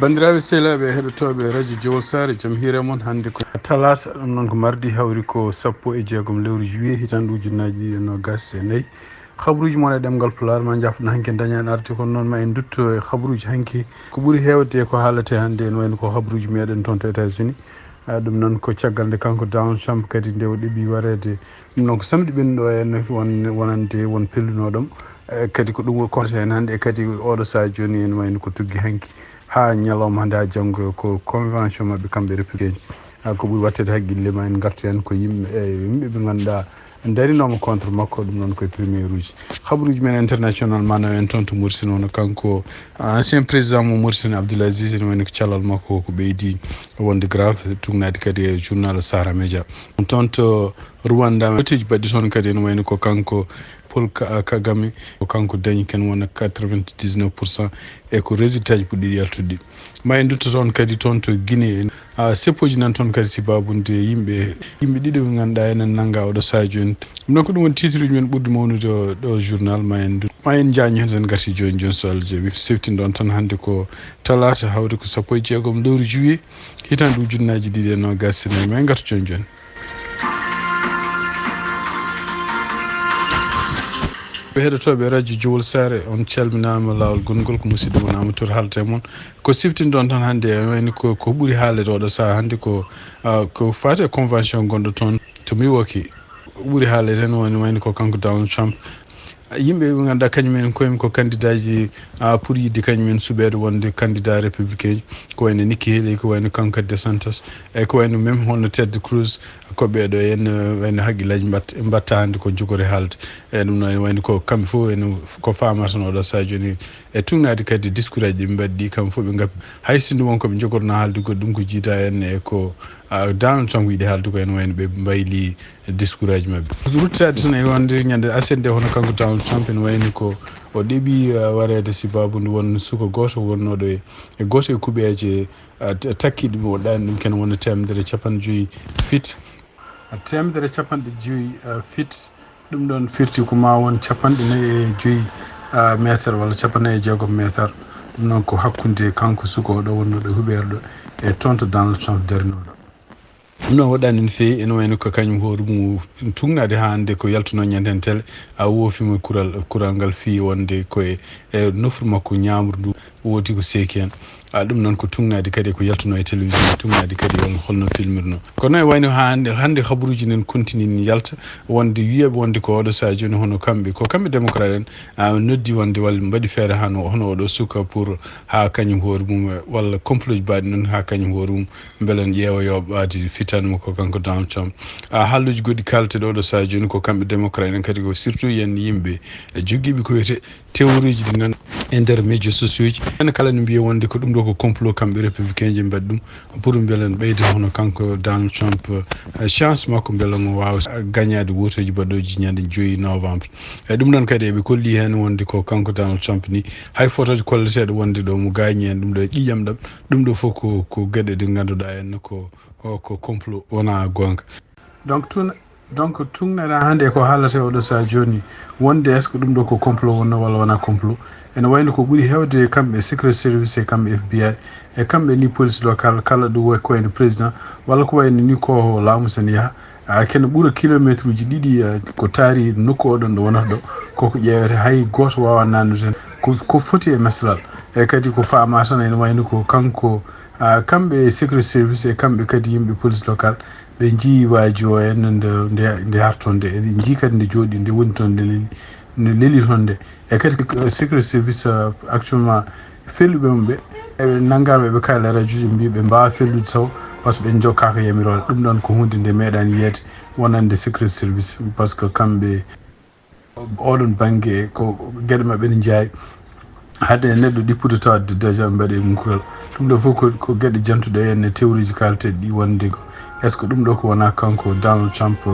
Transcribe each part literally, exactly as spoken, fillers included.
Banndiraaɓe sehilaaɓe heɗotooɓe radio Jowol Saare, jam hiire mon. Hannde ko talaata, ɗum noon ko mardi, hawri ko sappo e jeegom lewru juillet, hitaande ujunnaaji ɗiɗi e noogaas e nayi. Habruuji mon e ɗemngal Pulaar ma njafɗon hanki dañaani arde, kono noon ma en ndutto e habruuji hanki. Ko ɓuri heewde ko haalate hannde, ene wayno ko habruuji meɗen toon to États-Unis. Ah, ɗum noon ko caggal nde kanko Donald Trump kadi nde o ɗeɓi wareede. Ɗum noon ko samedi ɓennuɗo en won-, wonande won pellunooɗo mo. Eh, kadi ko ɗum woni conseil en hannde, e kadi oɗo sahaa jooni ene wayno ko tuggi hanki haa ñalawma hannde haa janngo ko convention maɓɓe kamɓe républicain. Ah, ko ɓuri waɗteede haqqille ma en ngartu heen ko yimɓe, eh, yimɓe ɓe ngannduɗaa darinooma contre makko, ɗum noon koye première uji. Habruuji men international ma naw en toon to Mauritanie, wano kanko ancien président mo Mauritanie Abdoul Aziz, ene wayno ko cellal makko ko ɓeydi wonde grave, tugnaade kadi e journal Sahara Média. Toon to Rwanda, wotteeji baɗɗi toon kadi ene wayno ko kanko Paul Ka-, Kagame, ko kanko dañi ken wona quatre-vingt-dix-neuf pour cent, e ko résultat ji puɗɗiɗi yaltude. Ma en ndutto toon kadi toon to Guinée. Ah, seppooji nan toon kadi sibaabu nde yimɓe, yimɓe ɗiɗo ɓe ngannduɗaa enen nannga oɗo sahaa jooni. Ɗum noon ko ɗum woni titre uji men ɓurɗi mawnude o, ɗo journal. Ma en ndut-, ma en njaño heen, sen ngarti jooni jooni so Allah jaɓi. Seftinɗon tan hannde ko talaata, hawri ko sappo e jeegom lewru juillet, hitaande ujunnaaji ɗiɗi e noogaas e nayi. Ma en ngartu jooni jooni. Ɓe heɗotooɓe radio Jowol Saare, on calminaama laawol gonngol, ko musidɗo mon Amadou Touré haalata e mon. Ko siftinɗon tan hannde, ene wayno ko, ko ɓuri haalde oɗo sahaa hannde ko, ah, ko faati e convention gonɗo toon to Milwaukee. Ko ɓuri haalde heen woni wayno ko kanko Donald Trump. Yimɓe ɓe ngannduɗaa kañum en koye ko candidat ji, ah, pour yiɗde kañum en suɓeede wonde candidat républicain, ko wayno Nikki Haley, ko wayno kanko DeSantis, e ko wayno même hono Ted Cruz, ko ɓeeɗo en, eh, wayno haqqillaaji mbatt-, mbatta hannde ko njogori haalde. E ɗum noon, wayno ko kamɓe fof, wayno ko faamata no oɗo sahaa jooni, e tugnaade kadi discours aji ɗi ɓe mbaɗi ɗi, kamɓe fof ɓe ngappi. Hay sinno won ko ɓe njogorno haalde goɗɗum ko jiida en e ko, ah, Donald Trump yiɗi haalde ko, ene wayno ɓe mbayli discours aji maɓɓe. Ruttaade tan e wonde ñande aset nde, hono kanko Donald Trump ene wayno ko o ɗeɓi, ah, wareede sibaabu nde won suka gooto wonnooɗo e, e gooto e kuɓeeje, ah, t-, takkiiɗe ɗum o ɗaani ɗum ken wona teemedere e capanɗe joyi fit. Teemedere e capanɗe joyi, ah, fit. Ɗum ɗoon firti ko ma won capanɗe nayi e joyi, ah, meetar walla capanɗe nayi e jeegom meetar. Ɗum noon ko hakkunde kanko suka oɗo wonnooɗo huɓeerɗo e toon to Donald Trump darinooɗo. Ɗum noon waɗaani no feewi, ene wayno ko kañum hoore mum tugnaade haa hannde ko yaltunoo ñande heen tele, a woofiima kural, kural ngal fii wonde ko e, e nofru makko ñaamru ndu woodi ko seeki heen. A, ɗum noon ko tugnaade kadi ko yaltunoo e télévision, tugnaade kadi on holno filmirnoo. Kono e wayno haa hannde, hannde habaruuji nen continue ne yalta, wonde wiyeeɓe wonde ko oɗo sahaa jooni hono kamɓe, ko kamɓe démocrate en, a, noddi wonde walla mbaɗi feere hano, hono oɗo suka pour haa kañum hoore mum, walla complot ji mbaɗi noon haa kañum hoore mum, mbele ne ƴeewa yo ɓaadi fitande mo ko kanko Donald Trump. A, haalluuji goɗɗi kaalteɗo oɗo sahaa jooni ko kamɓe démocrate en kadi ko surtout yen yimɓe e jogiiɓe ko wiyetee théorie ji ɗi nganndu e nder médias sociaux ji. Ene kala ne mbiya wonde ko ɗum ɗo ko complot kamɓe républicain ji mbaɗi ɗum pour mbele ne ɓeyda hono kanko Donald Trump, eh, chance makko mbele mo waawa gañaade wootooji baɗooji ñande joyi novembre. E ɗum noon kadi eɓe kolli heen wonde ko kanko Donald Trump ni hay photoji kolleteeɗo wonde ɗo mo gaañi en ɗum ɗo e ƴiƴam ɗam, ɗum ɗo fof ko, ko geɗe ɗe ngannduɗaa en ko, ko complot, wonaa goonga. Donc tun, donc tugnaɗaa hannde e ko haalata e oɗo sahaa jooni, wonde est-ce que ɗum ɗo ko complot wonnoo walla wonaa complot? Ene wayno ko ɓuri heewde kamɓe Secret Service e kamɓe F B I e kamɓe ni police locale, kala ɗum wayi ko wayno président walla ko wayno ni ko laamu sen yaha, a, kene ɓura kilometre uji ɗiɗi, a, ko taari nokku oɗon ɗo wonata ɗo, koko ƴeewete, hay gooto waawaa naannude heen. Ko, ko foti e meslal. E kadi ko faama tan ene wayno ko kanko, a, kamɓe Secret Service e kamɓe kadi yimɓe police locale, ɓe njii waaji o en nde, nde, nde harto nde, ɓe njii kadi nde jooɗi, nde woni toon, nde leli, nde leli toon nde. E kadi, eh, Secret Service, eh, actuellement, felluɓe mum ɓe, eɓe nanngaama, eɓe kaala e radio ji, mbi ɓe mbaawa fellude taw, par ce que ɓe njokkaaka yamiroore. Ɗum ɗoon ko huunde nde meeɗaani yeede wonande Secret Service, par ce que kamɓe, oɗon bannge, ko geɗe maɓɓe ne njaawi. Hade neɗɗo ɗippude tawa déjà mbaɗe mum kural. Ɗum ɗo fof ko, ko geɗe jantuɗe en e théorie ji kaalteɗi ɗi wonde ko, est-ce que ɗum ɗo ko wona kanko Donald Trump,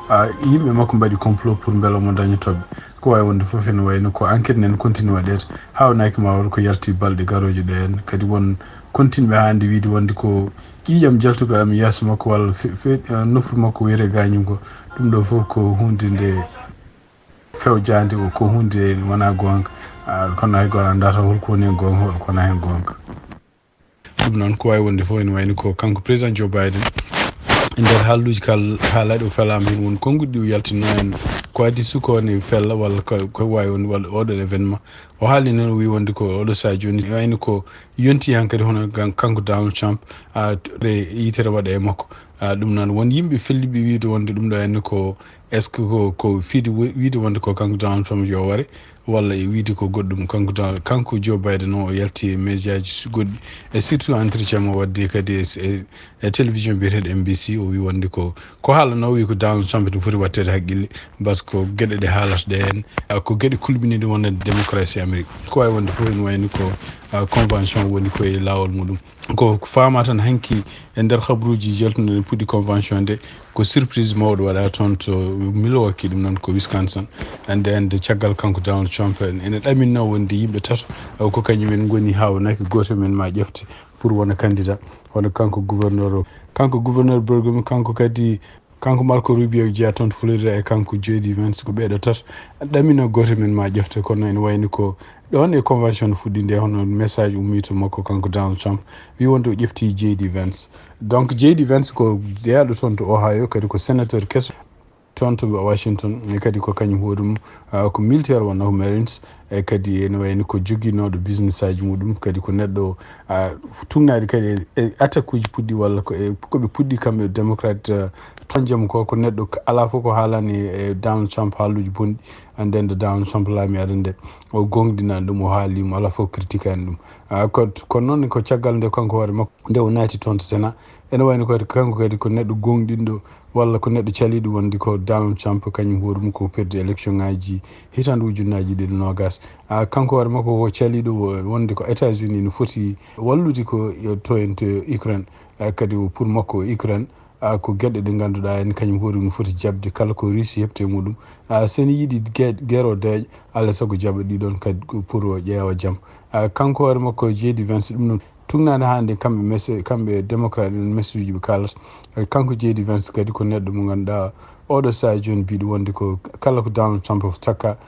a, yimɓe makko mbaɗi complot pour mbela mo daña toɓɓe? Ko waawi wonde fof ene wayno ko enquête nen continue waɗeede. Haawnaaki ma won ko yalti balɗe garooje ɗe en. Kadi won continue ɓe hannde wiide wonde ko ƴiiƴam jaltuɓe am yeeso makko walla fe-, fe-, eh, nofru makko wiyete gaañum ko. Ɗum ɗo fof ko huunde nde fewjaande, ko, ko huunde wonaa goonga. Ah, kono hay gooto anndaa taw holko woni heen goonga, holko wonaa heen goonga. Ɗum noon ko waawi wonde fof ene wayni ko kanko président Joe Biden e nder haalluuji kal haalaaɗi o felaama heen won konnguɗi ɗi o yaltinno en ko addi suko ne fella walla ko waawi wonde walla oɗon événement o haali noon o wii wonde ko oɗo saha jooni wayni ko yonti hankadi hono kanko Donald Trump a yitere waɗa e makko. Ɗum noon won yimɓe felliɓe wiide wonde ɗum ɗo henna ko est ce que ko ko fiide wiide wonde ko kanko Donald Trump yo ware walla e wiide ko goɗɗum kanko kanko Joe Biden o yalti e médiaji goɗɗi e surtout entretien mo wadde kadi e télévision biyeteɗo M B C o wi wonde ko ko haalano o wi ko Donald Trump no foti wattede haqqille parce que ko geɗe ɗe haalata ɗe hen ko geɗe kulɓiniɗe wonande démocratie Amérique ko wawi wonde fof ene wayni ko convention woni koye lawol muɗum. Ko faama tan hanki e nder habruuji jaltunoɗen puɗɗi convention nde ko surprise mawɗo waɗa toon to Milwaukee ɗum noon ko Wisconsin. Ande ande caggal kanko Donald Trump ene ɗaminno wonde yimɓe tato ko kañum en ngoni hawnaki goto men ma ƴefte pour wona candidat hono kanko gouverneur o kanko gouverneur Burgum kanko kadi Kanko Marco Rubio jeyaa toon to Florida e kanko J D Vance ko ɓeeɗo tato ɗamino gooto men ma ƴefte kono ene wayni ko ɗoon e convention fuɗɗi nde hono message ummii to makko kanko Donald Trump wi wonde o ƴefti J D Vance. Donc J D Vance ko jeyaaɗo toon to Ohio kadi ko sénateur keso toon to Washington e kadi ko kañum hoɗum ko militaire wonno ko Marines e kadi ene wayni ko joginooɗo business aji muɗum kadi ko neɗɗo tugnaade kadi e attaque uji puɗɗi walla ko e koɓe puɗɗi kamɓe démocrate tan jamu ko ko neɗɗo alaa fof ko haalani e Donald Trump haalluuji bonɗi ande nde Donald Trump laami aɗa nde o gonɗinani ɗum o haalima alaa fof critiqueani ɗum kono noon ko caggal nde kanko hoore makko nde o naati toon to Sénat ene wayni ko kanko kadi ko neɗɗo gonɗinɗo walla ko neɗɗo caliiɗo wonde ko Donald Trump kañum hoore mum ko perdi élection ngaji hitande ujunnaaji ɗiɗi nogas kanko hoore makko ko caliiɗo wonde ko États-Unis no foti wallude ko to en to Ukraine kadi pour makko Ukraine ko geɗe ɗe ngannduɗaa en kañum hoore mum foti jaɓde kala ko Russie heɓte muɗum sen yiɗi guerre o deeƴa alaa sago jaɓa ɗiɗon kadi pour o ƴeewa jam kanko hoore makko J D Vance ɗum noon tugnaade hannde kamɓe mese kamɓe démocrate en mesuuji ɓe kaalata kanko J D Vance kadi ko neɗɗo mo ngannduɗaa oɗo saha jooni mbiɗo wonde ko kala ko Donald Trump takka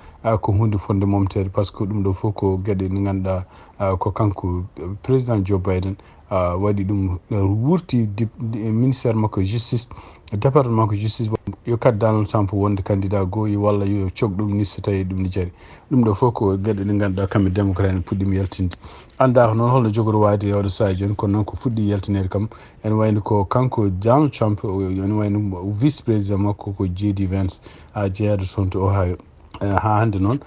ko hunde fonde momteede par ce que ɗum ɗo fof ko geɗe ɗe ngannduɗaa ko kanko président Joe Biden waɗi ɗum wurti ministère makko justice département makko justice yo kat Donald Trump wonde candidat goo walla yo cog ɗum ni so tawi ɗum ne jari ɗum ɗo fof ko geɗe ɗe ngannduɗaa kamɓe démocrate en puɗɗima yaltinde annda ko noon holno jogori waade e oɗo saha jooni kono noon ko fuɗɗi yaltineede kam ene wayno ko kanko Donald Trump ene wayno vice président makko ko J D Vance a jeyaɗo toon to Ohio ha hannde noon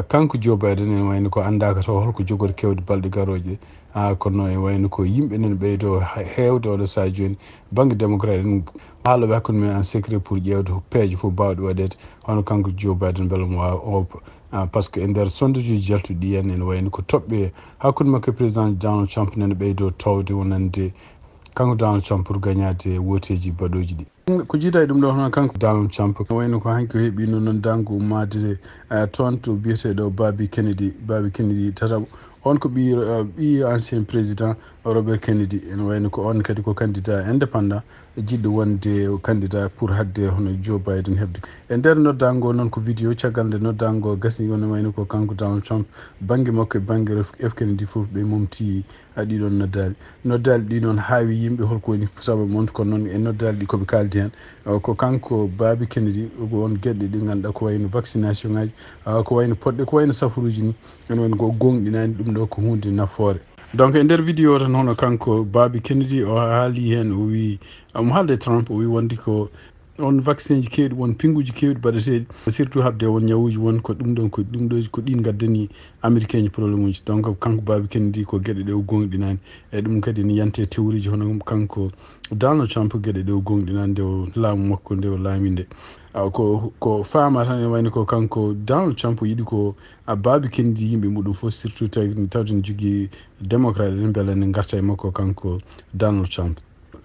kanko Joe Biden ene wayno ko anndaaka taw holko jogori kewde balɗe garooje ɗe kono e wayno ko yimɓe nene ɓeydo heewde oɗo saha jooni bannge démocrate en haaloɓe hakkunde men en secret pour ƴeewde peeje fof baawɗe waɗeede hono kanko Joe Biden mbela mo waawa oppa par ce que e nder sondage uji jaltuɗi ɗi en ene wayno ko toɓɓe hakkunde makko e président Donald Trump nene ɓeydo towde wonande kanko Donald Trump pour gañaade woteeji baɗooji ɗi ko jiida e ɗum ɗo hono kanko Donald Trump wayno ko hanki o heɓino noon dangu ummaade toon to biyeteɗo Bobby Kennedy Bobby Kennedy tataɓo on ko ɓi ɓi ancien président Robert Kennedy ene wayno ko on kadi ko candidat indépendant jiɗɗo wonde candidat pour hadde hono Joe Biden heɓde e nder noddango noon ko vidéo caggal nde noddango gasni woni wayno ko kanko Donald Trump bannge makko e bannge F Kennedy fof ɓe momti a ɗiɗon noddaali noddaali ɗi noon haawi yimɓe holko woni sababu mon kono noon e noddaali ɗi koɓe kaaldi heen ko kanko Bobby Kennedy ko on geɗe ɗi ngannduɗaa ko wayno vaccination ngaji ko wayno poɗɗe ko wayno safaruuji ni ene woni ko gonɗinaani ɗum ɗo ko huunde nafoore donc e nder vidéo tan hono kanko Bobby Kennedy o haali heen o wi omo haalde Trump o wi wonde ko on vaccin ji keewɗi won pinguji keewɗi baɗeteeɗi surtout haɓde won ñawuuji won ko ɗum ɗon ko ɗum ɗo ko ɗin ngaddani américain ji problème uji donc kanko Bobby Kennedy ko geɗe ɗe o gonɗinaani e ɗum kadi ne yante théorie ji hono kanko Donald Trump geɗe ɗe o gonɗinaani nde o laamu makko nde o laami nde ko ko faama tan e wayno ko kanko Donald Trump yiɗi ko Bobby Kennedy yimɓe muɗum fof surtout tawde ne jogii démocrate en mbela ne ngarta e makko kanko Donald Trump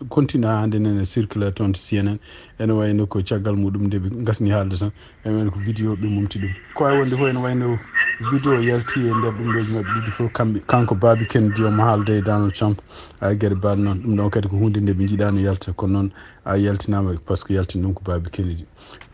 continue hannde nene circule toon to C N N ene wayno ko caggal muɗum nde ɓe ngasni haalde tan ene wayno ko vidéo ɓe mumti ɗum ko wawi wonde fof ene wayno vidéo yalti e nder ɗum ɗoji maɓɓe ɗiɗi fof kamɓe kanko Bobby Kennedy omo haalda e Donald Trump a gere baɗ noon ɗum ɗon kadi ko hunde nde ɓe jiɗano yalta kono noon a yaltinama par ce que yaltini ɗum ko Bobby Kennedy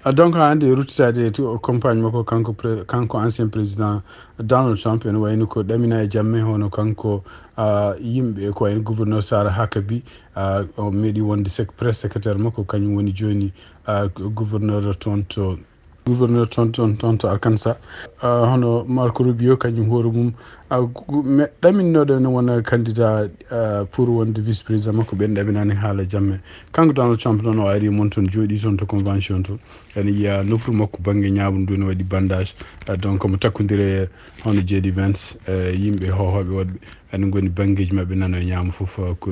a donc ha hannde ruttitade e to campagne makko kanko kanko ancien président Donald Trump ene wayno ko ɗamina e jamme, hono kanko, ah, yimɓe ko wayno gouverneur Sarah Huckabee, ah, o meeɗi wonde sec-, press secrétaire makko, kañum woni jooni, ah, gouverneur toon to, gouverneur toon, toon, toon to Arkansas. Ah, hono Marco Rubio, kañum hoore mum, ah, gu-, me-, ɗaminnoɗo ene wona candidat, ah, pour wonde vice président makko, ɓen ɗaminani haala jamme. Kanko Donald Trump noon o ari mon toon, jooɗi toon to convention to. Ene yiya nofru makko bannge ñaamdu ndu ne waɗi bandage. Ah, donc omo takkondire hono J D Vance, eh, yimɓe hohooɓe woɗɓe ene ngoni banngeeji maɓɓe nano e ñaamo fof, ah, ko,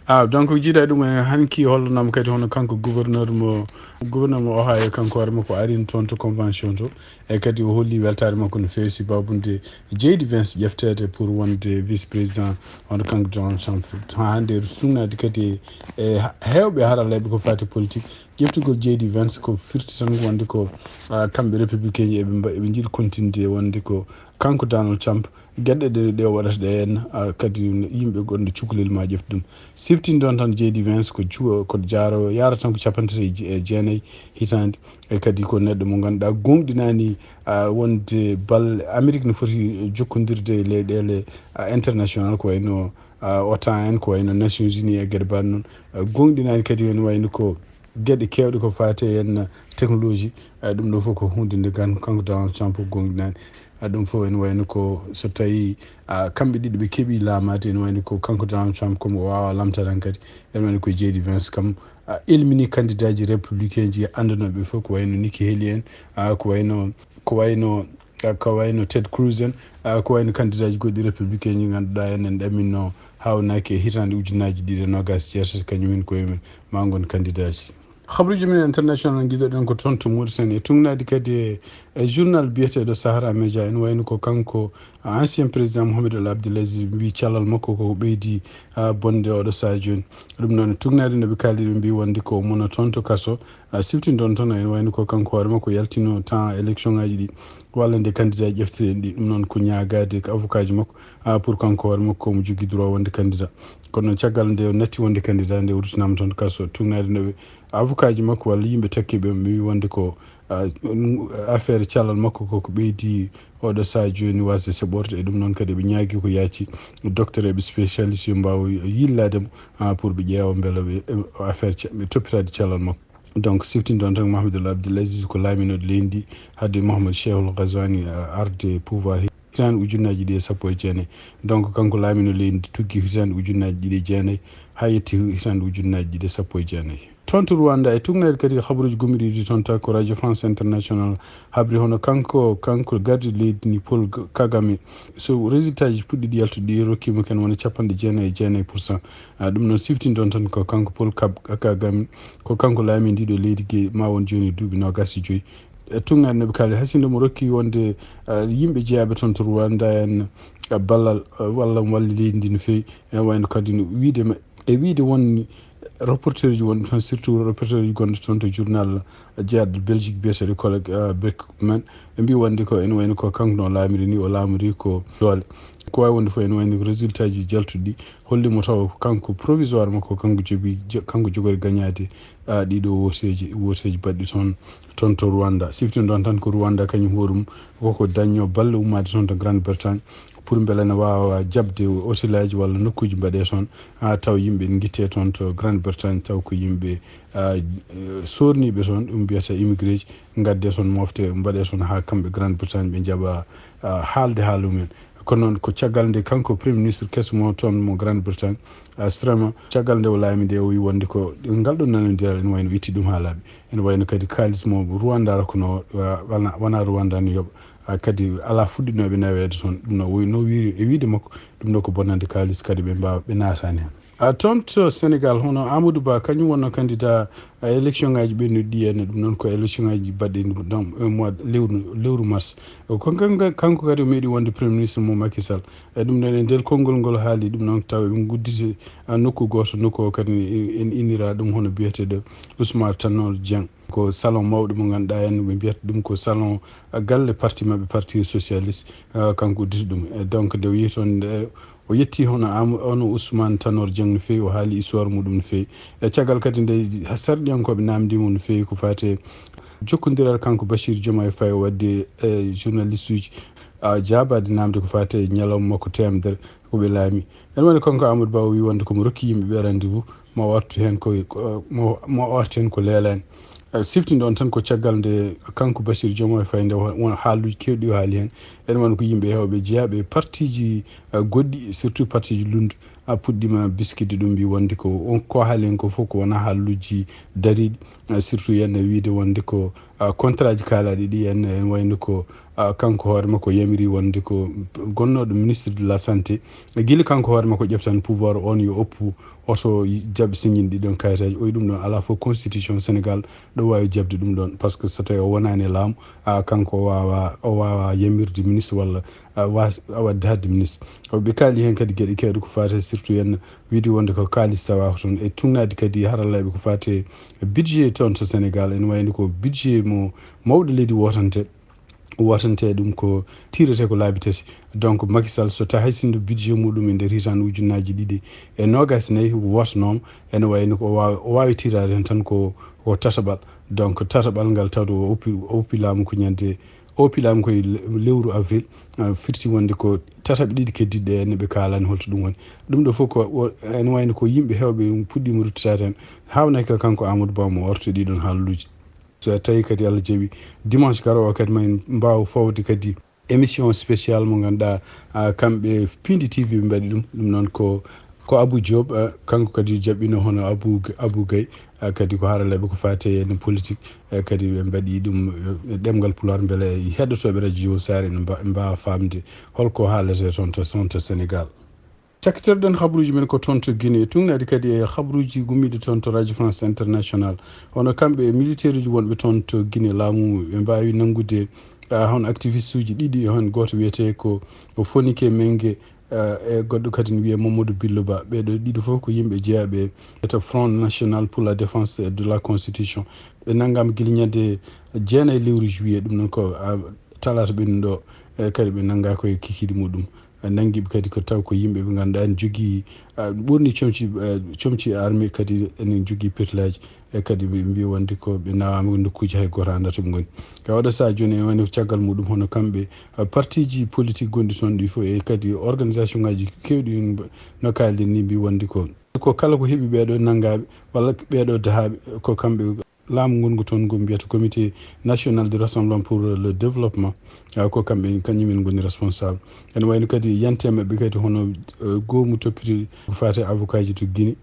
ah, donc jiida ɗum e hanki hollanama kadi hono kanko gouverneur mo, gouverneur mo Ohio, kanko hoore makko arin toon to convention to. E kadi o holli weltaare makko no feewi sibabunde J D Vance ƴefteede pour wonde vice président hono kanko Donald Trump. Haa hannde tugnaade kadi e ha-, heewɓe haralleeɓe ko faati politique. Ƴeftugol J D Vance ko firti tan ko wonde ko, ah, kamɓe républicain ji eɓe mba-, eɓe njiɗi continde wonde ko kanko Donald Trump. Geɗe ɗe, ɗe o waɗata ɗe en, ah, kadi yimɓe gonɗo cukalel ma ƴeftu ɗum. Siftinde on tan J D Vance ko cu-, ko jaaro, yaara tan ko capanɗe tati e je-, e jeenayi hitaande. E kadi ko neɗɗo mo ngannduɗaa gooŋɗinaani, ah, wonde bal-, Amerik no foti jokkondirde e leyɗeele, ah, international ko wayno, ah, OTAN en, ko wayno Nations Unies e geɗe mbaɗ noon. Ah, gooŋɗinaani kadi ene wayno ko geɗe keewɗe ko faati e en technologie. Ah, ɗum ɗo fof ko huunde nde gan-, kanko Donald Trump gooŋɗinaani. Ah, ɗum fof ene wayno ko so tawi, ah, kamɓe ɗiɗo ɓe keɓi laamaade, ene wayno ko kanko Donald Trump kam o waawa lamta tan kadi. Ene wayno ko J D Vance kam, ah, élimini candidat ji républicain ji anndanooɓe fof ko wayno Nikki Haley en, ah, ko wayno, ko wayno, ah, ko wayno Ted Cruz en, ah, ko wayno candidat ji goɗɗi républicain ji ngannduɗaa en, en ɗaminno haawnaki e hitaande ujunnaaji ɗiɗi e noogaas e jeetati kañum en koye mum ma ngon candidat ji. Habruuji men international ngiɗoɗen ko toon to Mauritanie, e tugnaade kadi e, e journal biyeteeɗo Sahara Media, ene wayno ko kanko ancien président Mohamed El Abdelaziz mbi calal makko koko ɓeydi, ah, bonde oɗo sahaa jooni. Ɗum noon tugnaade no ɓe kaali ɓe mbi wonde ko mono toon to kaso, ah, sifti ɗon toon ene wayno ko kanko hoore makko yaltino temps élection ngaji ɗi walla nde candidat ƴeftiren ɗi. Ɗum noon ko ñaagaade ko avocat ji makko, ah, pour kanko hoore makko omo jogii droit wonde candidat. Kono noon caggal nde o natti wonde candidat nde o rutinaama toon to kaso, tugnaade no ɓe avocat ji makko walla yimɓe takkiiɓe ɓe mbi wonde ko, ah, affaire calal makko koko ɓeydi oɗo sahaa jooni wasde seɓorde. E ɗum noon kadi ɓe ñaagi ko yaaci docteur eɓe spécialiste yo mbaaw yillaade mo, ah, pour ɓe ƴeewa mbela ɓe, eh, affaire ca-, ɓe toppitaade calal makko. Donc sifti ɗon tan Mahamadou Abdoul Aziz ko laaminoɗo leydi ndi, haade Mohamed Cheikhul Ghazouani, ah, arde pouvoir hitaande ujunnaaji ɗiɗi e sappo e jeenayi. Donc kanko laamino leydi ndi tuggi hitaande ujunnaaji ɗiɗi e jeenayi haa yetti hitaande ujunnaaji ɗiɗi e sappo e jeenayi. Toon to Rwanda, e tugnaade kadi habaruuji gomɗiiɗi toon, tawi ko Radio France International habri hono kanko, kanko gardiiɗo leydi ndi Paul Kagame, so résultat ji puɗɗiiɗi yaltude ɗi rokkiima ken wona capanɗe jeenayi e jeenayi pour cent. Ah, ɗum noon sifti ɗon tan ko kanko Paul Kab-, Kagame, ko kanko laami ndiɗo leydi ge ma won jooni duuɓi noogaas e joyi. E tugnaade no ɓe kaali, hay sinno mo rokki wonde, ah, yimɓe jeyaaɓe toon to Rwanda en, ah, ballal, ah, walla mo walli leydi ndi no feewi. E wayno kadi no wiide ma-, e wiide won reporter ji wonɓe toon, surtout reporter ji gonɗo toon to journal jeyaɗo Belgique biyeteeɗo Collègue, ah, Beckman, ɓe mbi wonde ko ene wayno ko kanko no laamiri ni, o laamiri ko doole. Ko waawi wonde fof ene wayno ko résultat ji jaltuɗi holli mo taw kanko provisoirement ko kanko jogi, jo-, kanko jogori gañaade, ah, ɗiɗo woteeji, woteeji baɗɗi toon, toon to Rwanda. Sifti ɗon tan ko Rwanda kañum hoore mum koko dañño balle ummaade toon to Grande Bretagne pour mbele ne waawa jaɓde hôtel aji walla nokkuuji mbaɗee toon, ah, taw yimɓe ngitte toon to Grande Bretagne taw ko yimɓe, ah, eh, sorniiɓe toon, ɗum mbiyata immigré ji, ngadde toon mofte mbaɗee toon haa kamɓe Grande Bretagne ɓe njaɓa, ah, haalde haala mumen. Kono noon ko caggal nde kanko Premier Ministre keso mo toon mo Grande Bretagne, ah, Starmer, caggal nde o laami nde o wi wonde ko ngal ɗon nanondiral ene wayno itti ɗum haa laaɓi. Ene wayno kadi kaalis mo Rwanda rokkuno, ah, wona, wona Rwanda no yoɓa. Ah, kadi alaa fuɗɗinooɓe naweede toon. Ɗum no, no wiiri e wiide makko, ɗum ɗo ko bonnande kaalis kadi ɓe mbaawa, ɓe naataani heen. Ah, toon to Sénégal, hono Amadou Ba, kañum wonno candidat, ah, élection ngaji ɓennuɗi ɗi, ene ɗum noon ko élection ngaji baɗɗi ɗum dans un mois lewru, lewru mars. Ko kanko, kanko kadi o meeɗi wonde Premier Ministre mo Macky Sall. E ɗum ɗon e nder konngol ngol haali ɗum noon taw eɓe ngudditi, ah, nokku gooto, nokku o kadi en, en innira ɗum hono biyeteeɗo Ousmane Tanor Dieng. Ko salon mawɗo mo ngannduɗaa en, ɓe mbiyata ɗum ko salon, ah, galle parti maɓɓe, Parti Socialiste, ah, kanko udditi ɗum. E donc, nde o yehi toon, nde o yetti hono Am-, hono Ousmane Tanor Dieng no feewi, o haali histoire muɗum no feewi. E caggal kadi nde sarɗiyankooɓe naamndii mo no feewi ko faati e jokkondiral kanko Bassirou Diomaye Faye o waɗde e journaliste uji. jaabaade naamde ko faati e ñalawma makko teemedere ko ɓe laami. Ene woni kanko Amadou Ba o wii wonde ko mo rokki yimɓe ɓe rendez-vous, mo artu heen ko, mo artu heen ko leelaani. Siftinde on tan ko caggal nde kanko Bassirou Diomaye Faye nde won haaluuji keewɗi o haali heen. Ene woni ko yimɓe heewɓe jeyaaɓe e partiiji goɗɗi, surtout partiiji lunndu, a puɗɗiima biskitde ɗum, mbi wonde ko on ko haali heen ko fof ko wonaa haaluuji dariiɗi, surtout yen e wiyde wonde ko contrat ji kaalaaɗi ɗi en, en wayno ko kanko hoore makko yamiri wonde ko gonnooɗo ministre de la santé, gila kanko hoore makko ƴeftan pouvoir on yo oppu oto jaɓ siñin ɗiɗon kayitaaji. Oyi ɗum ɗon alaa fof constitution Sénégal ɗo waawi jaɓde ɗum ɗon, parce que so tawi o wonaani e laamu, a kanko o waawa, o waawa yamirde ministre walla a wa- a waɗde haɗde ministre. Ɓe kaali heen kadi geɗe keewɗe ko faati surtout en wiyde wonde ko kaalis tawa ko toon e tugnaade kadi haralleeɓe ko faati e budget toon to Sénégal, ene wayno ko budget mo mawɗo leydi wootante wootante ɗum ko tiirete ko laabi tati. Donc Macky Sall so tawi hay sinno budget muɗum e nder hitaande ujunnaaji ɗiɗi e noogaas nayi wootanooma, ene wayno ko o waawi, o waawi tiiraade heen tan ko, ko tataɓal. Donc tataɓal ngal tawde o oppi, o oppi laamu ko ñande, o oppi laamu ko e le- lewru avril, ah, firti wonde ko tataɓe ɗiɗi keddiɗe ɗe ne ɓe kaalani holto ɗum woni. Ɗum ɗo fof ko o- ene wayno ko yimɓe heewɓe puɗɗiima ruttitaade heen, haawnaki ko kanko Amadou Ba mo orto ɗiɗon haaluuji. So tawi kadi Allah jaɓi, dimanche garoowo o kadi ma en mbaaw fawde kadi émission spécial mo ngannduɗaa, ah, kamɓe Pindi T V ɓe mbaɗi ɗum. Ɗum noon ko, ko Abou Diop, ah, kanko kadi jaɓɓino hono Abou, Abou Gaye, ah, kadi ko haralleeɓe ko faati e politique, eh, kadi ɓe mbaɗi ɗum, eh, e ɗemngal Pulaar mbele heɗotooɓe radio Joowo Saare ene mba- mbaawa faamde holko haalete toon to, toon to Sénégal. Cakkitorɗen habaruuji men ko toon to Guinée, tugnaade kadi e habaruuji gummiiɗi toon to Radio France International. Hono kamɓe e militeeruuji wonɓe toon to Guinée, laamu ɓe mbaawi nanngude, ah, hono activiste uji ɗiɗi, heen gooto wiyetee ko, ko Fonike Menge, ah, e goɗɗo kadi ne wiyee Mamadou Billo Ba. Ɓee ɗoo ɗiɗo fof ko yimɓe jeyaaɓe e to Front National pour la Défense de la Constitution. Ɓe nanngaama gila ñande jeenayi lewru juillet, ɗum noon ko, ah, talaata ɓennuɗo, e kadi ɓe nanngaa ko e kikiiɗe muɗum. Nanngiiɓe kadi ko taw ko yimɓe ɓe ngannduɗaa ene njogii, ah, ɓurni comci, ah, comci armée kadi ene njogii pirlaaji. E kadi ɓe mbiyi wonde ko ɓe nawaama e nokkuuji hay gooto anndaa to ɓe ngoni. E oɗo sahaa jooni en woni caggal muɗum hono kamɓe, ah, partiiji politique gonɗi toon ɗi fof e kadi organisation ngaji keewɗi no kaalden ni mbiyi wonde ko, ko kala ko heɓi ɓeeɗo nanngaaɓe walla ɓeeɗo dahaaɓe ko kamɓe laamu ngongu toon ngu mbiyata Comité National de Rassemblement pour le Développement, ah, ko kamɓe, kañum en ngoni responsable. Ene wayno kadi yante maɓɓe kadi hono, eh, goomu toppitooji ko faati e avocat ji to Guinée.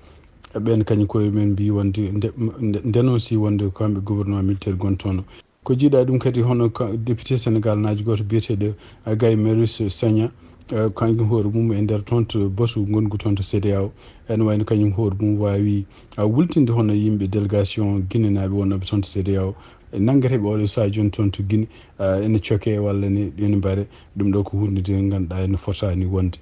Ɓeen kañum koye men mbiyi wonde nde- nde- ndenosi wonde ko kamɓe gouvernement militaire gontono. Ko jiiɗa ɗum kadi hono ka- député Sénégal naajo gooto biyeteeɗo, eh, Guy Marius Sagna, eh, kañum hoore mum e nder toon to batu ngongu toon to C D A O. Ene wayno kañum hoore mum waawi, ah, wultinde hono yimɓe délégation guinénaaɓe wonnooɓe toon to C D A O. E nanngeteeɓe oɗo sahaa jooni toon to Guinée, ah, ene coke walla ne ene mbare. Ɗum ɗo ko huunde nde ngannduɗaa ene fotaani wonde.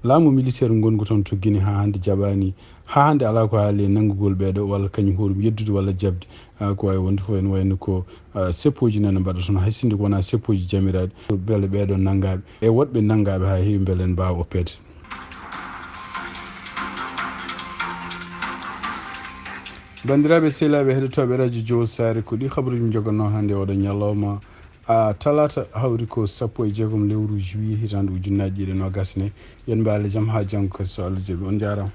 Laamu militaire ngongu toon to Guinée haa hannde jaɓaani, haa hannde alaa ko haali e nanngugol ɓeeɗo walla kañum hoore mum yeddude walla jaɓde. Ah, ko waawi wonde fof ene wayno ko, ah, seppooji nana mbaɗa toon, hay sinno ko wonaa seppooji jamiraaɗi. Mbele ɓeeɗo nanngaaɓe e woɗɓe nanngaaɓe haa heewi mbele en mbaawa oppeede. Banndiraaɓe sehilaaɓe heɗotooɓe radio Joowo Saare, ko ɗi habaruuji min njogannoo hannde oɗo ñalawma, ah, talaata, hawri ko sappo e jeegom lewru juillet hitaande ujunnaaji ɗiɗi e noogaas ne. Yen mbaale jam haa janngo kadi so Allah jaɓi. On njaaraama.